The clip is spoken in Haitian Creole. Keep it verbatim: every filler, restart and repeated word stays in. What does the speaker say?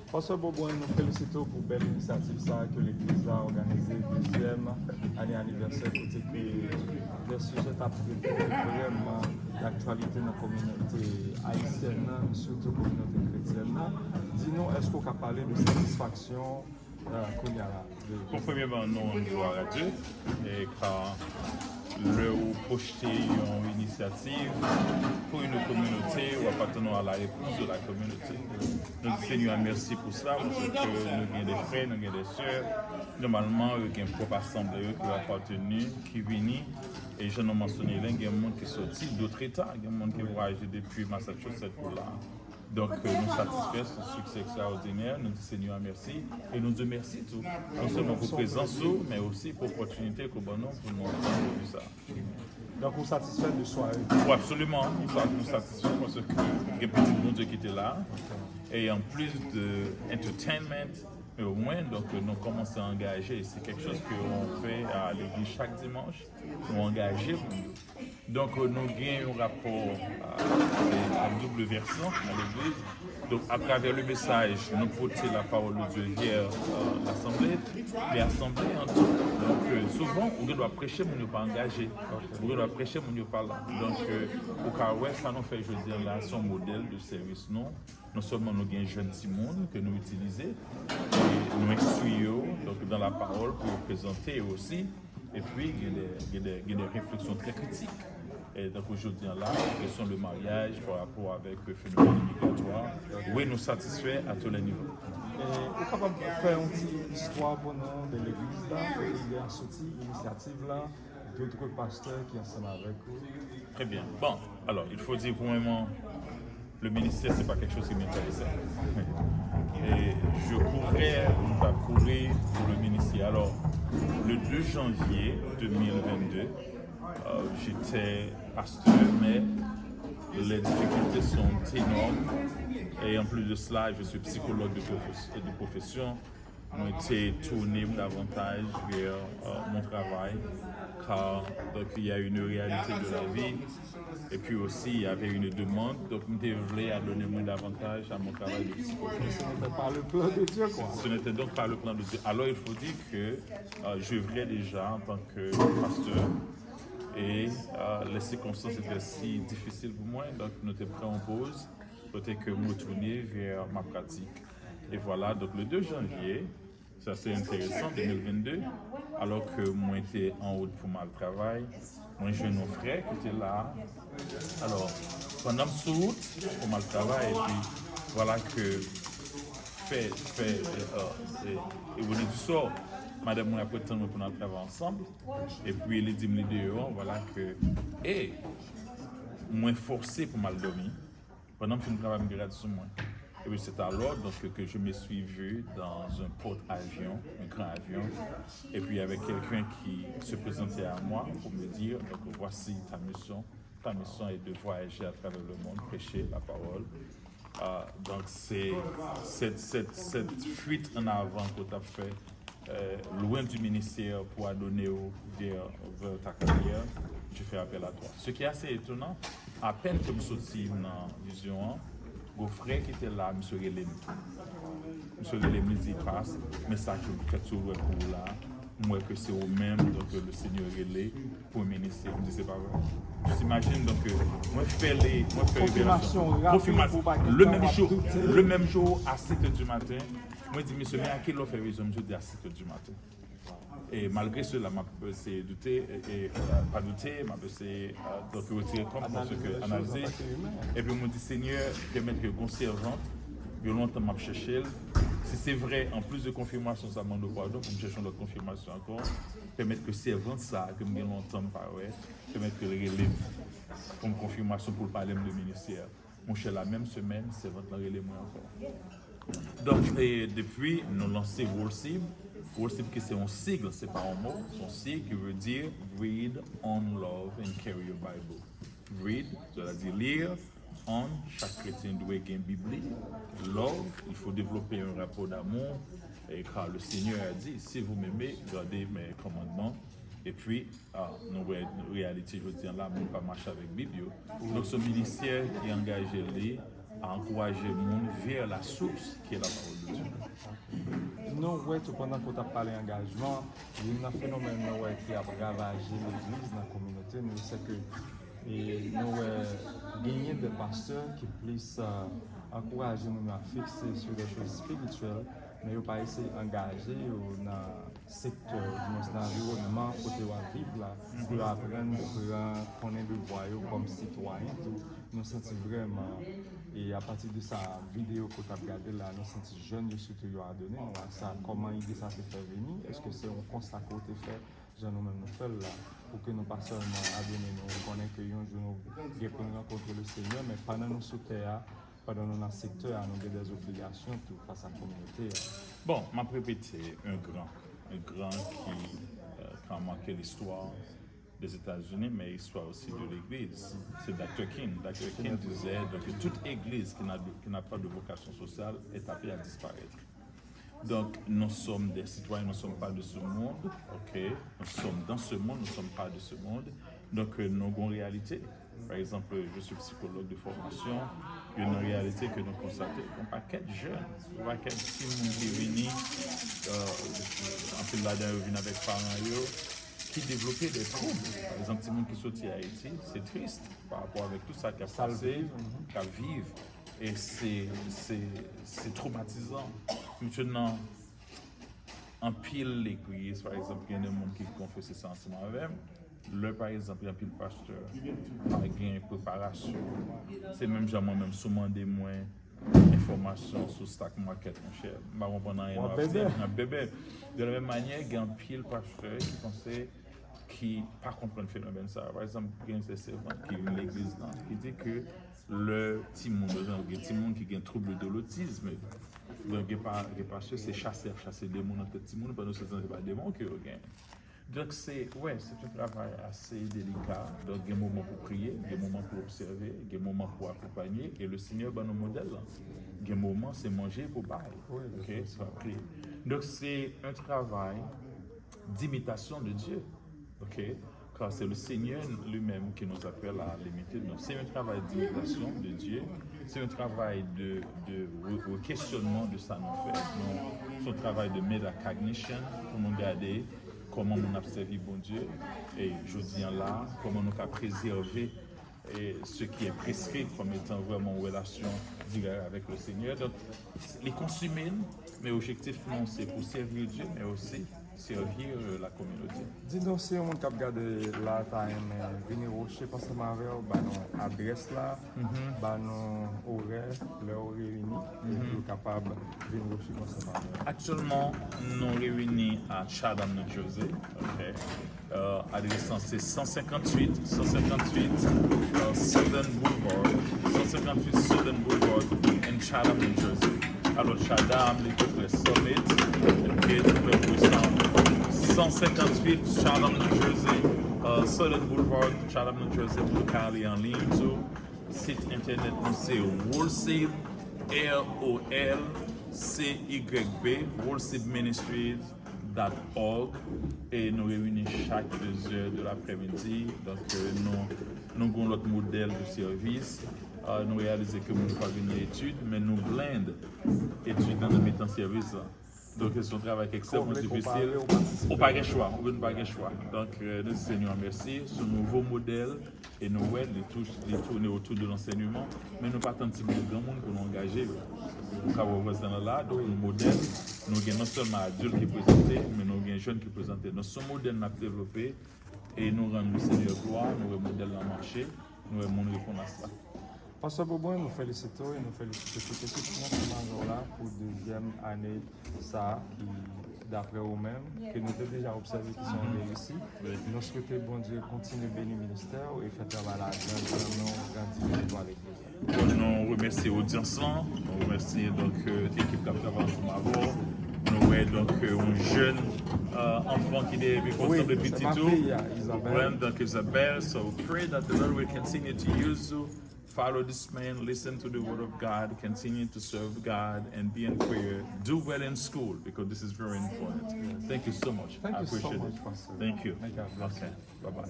Pastè Beaubrun, nou felisite w pou bèl inisyativ sa a ke legliz la òganize dezyèm ane anivèsè kote ke de sijè t ap trete vrèman laktyalite nan kominote ayisyèn nan, sitou kominote kretyèn nan. Di nou, èske w ka pale de satisfaksyon, euh, kounye a la? Bon, premyèman, nou rann glwa a Dye, e ka lè ou pwojte yon inisyativ pou yon kominote, ou ap atann a la réponse de la communauté. Nou di Senyè a mèsi pou sa, paske nou gen de frè, nou gen de sè. Nòmalman, yo gen pwòp asanble yo ki yo apateni, ki vini. E jan nou mansyone la, gen moun ki soti dòt eta, gen moun ki vwayaje depi Massachusetts pou la. Donk, euh, nou satisfè, se yon siksè ekstraòdinè. Nou di Senyè a mèsi. E nou di mèsi tou, non sèlman pou prezans ou, men osi pou opòtinite ke w ban nou pou nou pwodui sa. Donk, ou satisfè de sware? Wi, absoliman. Nou sa-, nou satisfè paske gen pitit Bondye ki te la. E an plis de entertainment, men omwen, donk, nou kòmanse angaje. Se kèk choz ke nou fè a legliz chak dimanch. Nou angaje moun yo. Donk, nou gen yon rapò, euh, a double versyon nan legliz. Donk, atravè le mesaj, nou pote la parole de Dieu vers, euh, l'assemblée, men asanble an tou. Donk, euh, souvan, ou gen dwa preche, moun yo pa angaje. Ou gen dwa preche, moun yo pa la. Donk, euh, ou ka wè sa nou fè jodi a la, se yon modèl de sèvis nou. Non sèlman nou gen jèn timoun ke nou itilize, e nou enstwi yo, donk, dans la parole, pou yo prezante yo osi. Epi, gen de, gen de, gen de refleksyon trè kritik. E tankou jodi a la, kesyon de maryaj pa rapò avèk fenomèn migratwa. Wi, nou satisfè a tous les niveaux. E ou kapab fè yon ti istwa pou nou de legliz la, kote li a soti, inisyativ la, dòt pastè ki ansanm avèk ou? Très bien. Bon, alors, il faut dire, premièrement, le ministère, c'est pas quelque chose qui m'intéressait. Et je courais, je courais pour le ministère. Alors, le deux janvier deux mille vingt-deux, euh, j'étais pasteur, mais les difficultés sont énormes. Et en plus de cela, je suis psychologue de profes-, de profession. Mwen te tounen m davantaj vè, euh, mon travay, car, donc, il y a une réalité de la vie, et puis aussi, il y avait une demande, donc, m te vle adone mwen davantaj a mon travay de psikolog. Ce n'était pas le plan de Dieu, quoi. Ce n'était donc pas le plan de Dieu. Alors, il faut dire que, euh, j'œuvrais déjà en tant que pasteur, et, euh, les circonstances étaient si difficiles pour moi, donc, nou te pran yon poz, kote ke m retounen vè ma pratik. E vwala, donk, le deux janvier, sa se enteresan, deux mille vingt-deux, alò ke mwen te an wout pou m al travay, mwen jwenn yon frè ki te la. Alò, pandan m sou wout pou m al travay, epi vwala ke fè, fè, e, e, e, ironie du sort, madanm mwen ap ret tann mwen pou n al travay ansanm, epi li di m li deyò, vwala ke, e, mwen fòse pou m al dòmi. Pandan m fin travay, m gen rad sou mwen. Et puis c'est alors donc que je me suis vu dans un porte-avions, un grand avion, et puis avec quelqu'un qui se présentait à moi pour me dire, donc, voici ta mission, ta mission est de voyager à travers le monde, prêcher la parole. Euh, donc c'est cette, cette, cette fuite en avant que tu as fait euh, loin du ministère pour adonner au, vers, vers ta carrière, je fais appel à toi. Ce qui est assez étonnant, apèn ke m soti nan vizyon an, gon frè ki te la, misye rele m. Misye rele m, li di, Pas, men sa ke m fè tou wè pou ou la, m wè ke se ou menm, donk, le Senyè rele pou ministè. M di, se pa vre. Tu t'imagines, donk, euh, mwen fè le, mwen fè revelasyon. Konfimasyon rapid pou pa gen tan w ap doute. Le menm jou, a sèt è di maten, mwen di, mesye, men a kilè w fè vizyon? Misye di, a sèt è di maten. E malgre sela, m ap eseye doute, e, e, euh, pa doute, m ap eseye, euh, donk, retire kò m, paske analize. Epi mwen di, Senyè, pèmèt ke gon sèvant, gen lontan m ap chèche l. Si se vre, anplis de konfimasyon sa, m mande w padon pou m chèche yon lòt konfimasyon ankò. Pèmèt ke sèvant sa, ke m gen lontan m pa wè, pèmèt ke l rele m pou m konfimasyon, pou l pale m de ministè. Monchè, la menm semèn, sèvant lan rele mwen ankò. Donk, e depi, nou lanse Worship. Worship ki se yon sig, se pa yon mo, se yon sig ki vle di Read, Own, Love and Carry Your Bible. Read, cela dit lire. Own, chak kretyen dwe gen Bib li. Love, il faut développer un rapport d'amour, et car le Seigneur a dit, si vous m'aimez, gardez mes commandements. Epi, a, nou wè reyalite jodi an la, moun pa mache avèk Bib yo. Donk, se yon ministè ki angaje li a ankouraje moun vers la source qui est la parole de Dieu. Nou wè tou, pandan ke w t ap pale angajman, youn nan fenomèn nou wè ki ap ravaje legliz nan kominote nou, se ke e nou wè genyen de pastè ki plis ankouraje moun yo a fikse sou de choz espirityèl, men yo pa eseye angaje yo nan sektè, oudimwens nan anviwònman kote yo ap viv la, pou yo aprann pran konnen devwa yo kòm sitwayen tou. Nou santi vrèman, e apati de sa videyo ke w t ap gade la, nou santi jèn yo sitou yo adone nou a sa. Kòman ide sa te fè vini? Èske se yon konsta ke w te fè jan nou menm nou fè l la, pou ke nou pa sèlman adone nou, konnen ke yon jou nou gen pou n rankontre Lesenyè, men pandan nou sou tè a, pandan nou nan sektè a, nou gen de obligasyon tou fas a kominote a. Bon, m ap repete, un grand, un grand qui, euh, qui a marqué l'histoire des États-Unis, mais histoire aussi de l'Église. C'est Docteur King. Docteur King disait donc, que toute église qui n'a de- qui n'a pas de vocation sociale est appelée à disparaître. Donc, nous sommes des citoyens, nous ne sommes pas de ce monde, ok? Nous sommes dans ce monde, nous ne sommes pas de ce monde. Donc, euh, nou gen yon reyalite. Par exemple, je suis psychologue de formation, gen yon reyalite ke nou konstate, yon pakèt jèn, yon pakèt timoun ki vini, euh, anpil ladan yo vin avèk paran yo, ki devlope de twoub. Par exemple, timoun ki soti Ayiti, se tris pa rapò avèk tout sa k ap pase, k ap viv. E se, se, se twomatizan. Mwen nan anpil legliz, pa egzanp, gen de moun ki konfese sa ansanm avè m. Lè, pa egzanp, gen anpil pastè pa gen preparasyon, se menm jan mwen menm, si w mande mwen enfòmasyon sou stock market, monchè, m pa konprann anyen nou ap di, n ap bèbè. De la menm manyè, gen anpil pastè ki panse, ki pa konprann fenomèn sa. Pa egzanp, gen de sèvant ki vin legliz lan, ki di ke lè timoun, gen timoun ki gen trouble de l'autisme, donk gen pa, gen pastè se chase y ap chase demon nan tèt timoun, pandan se tan se pa demon ke yo gen. Donk se, wè, se yon travay ase delika. Donk gen moman pou priye, gen moman pou obsève, gen moman pou akonpanye, e Lesenyè ban nou modèl lan. Gen moman se manje pou bay, ok, se pa priye. Donk se yon travay d'imitation de Dieu, ok? Car c'est le Seigneur lui-même qui nous appelle à l'imiter. Donc, c'est un travail d'imitation de Dieu. C'est un travail de, de re- requestionnement de ça nous fait. Non, c'est un travail de metacognition pour nous garder comment nous observons Bon Dieu. Et je dis là, comment nous préserver et ce qui est prescrit comme étant vraiment en relation directe avec le Seigneur. Donc, les consommer, mais objectif, non, c'est pour servir Dieu, mais aussi servir euh, la communauté. Di nou si yon moun k ap gade la ta renmen vini wochip ansanm avè w, ba nou adrès la, ba nou orè, lè w reyini, epi w kapab vin wochip ansanm avè w. Actuellement, nous réunis à Chatham, New Jersey. Ok. Euh, adrès lan se cent cinquante-huit, cent cinquante-huit euh, Southern Boulevard, cent cinquante-huit Southern Boulevard in Chatham, New Jersey. Alors, Chatham, li tou prè Summit, ok, tou prè Bridgetown. cent cinquante-huit Chatham, New Jersey, euh, Southern Boulevard, Chatham, New Jersey, pou nou ka ale an liy tou. Sit entènèt nou se Wolcyb, R O L C Y B, Wolcyb Ministries dot org, e nou reyini chak de zè de laprèmidi. Donk, euh, nou, nou gen yon lòt modèl de sèvis. Euh, nou reyalize ke moun pa vin nan etid, men nou blend etid nan mitan sèvis la. Donk, se yon travay ki ekstrèmman difisil. Ou pa gen chwa, ou menm pa gen chwa. Donk, euh, nou di Senyè mèsi sou nouvo modèl, e nou wè, li tou, li tounen otou de lansèyman, men nou pa tann timoun e granmoun pou nou angaje yo. Ou ka wè vwazin lan la, donk, nou modèl, nou gen non sèlman adilt ki prezante, men nou gen jèn ki prezante. Donk, se yon modèl n ap devlope, e nou rann Senyè glwa, nou wè modèl lan mache, nou wè moun reponn a sa. Pastè Beaubrun, nou felisite w e nou felisite tout ekip nan Fè Majò la pou dezyèm ane sa a ki, daprè ou menm, ke nou te deja obsève ki se yon reyisi. Nou swete Bondye kontinye beni ministè w e fè travay la grandi nan non grandi nan legliz la. Nou remèsye odyans lan, nou remèsye donk euh, ekip k ap travay ansanm avè w. Nou wè donk euh, yon jèn euh, anfan ki dèyè mikwo, sanble pitit ou. Ou konprann, donk Isabelle. So we pray that the Lord will continue to use you. Follow this man, listen to the word of God, continue to serve God and be in prayer. Do well in school because this is very important. Thank you so much. I appreciate it. Thank you. Okay. Bye bye.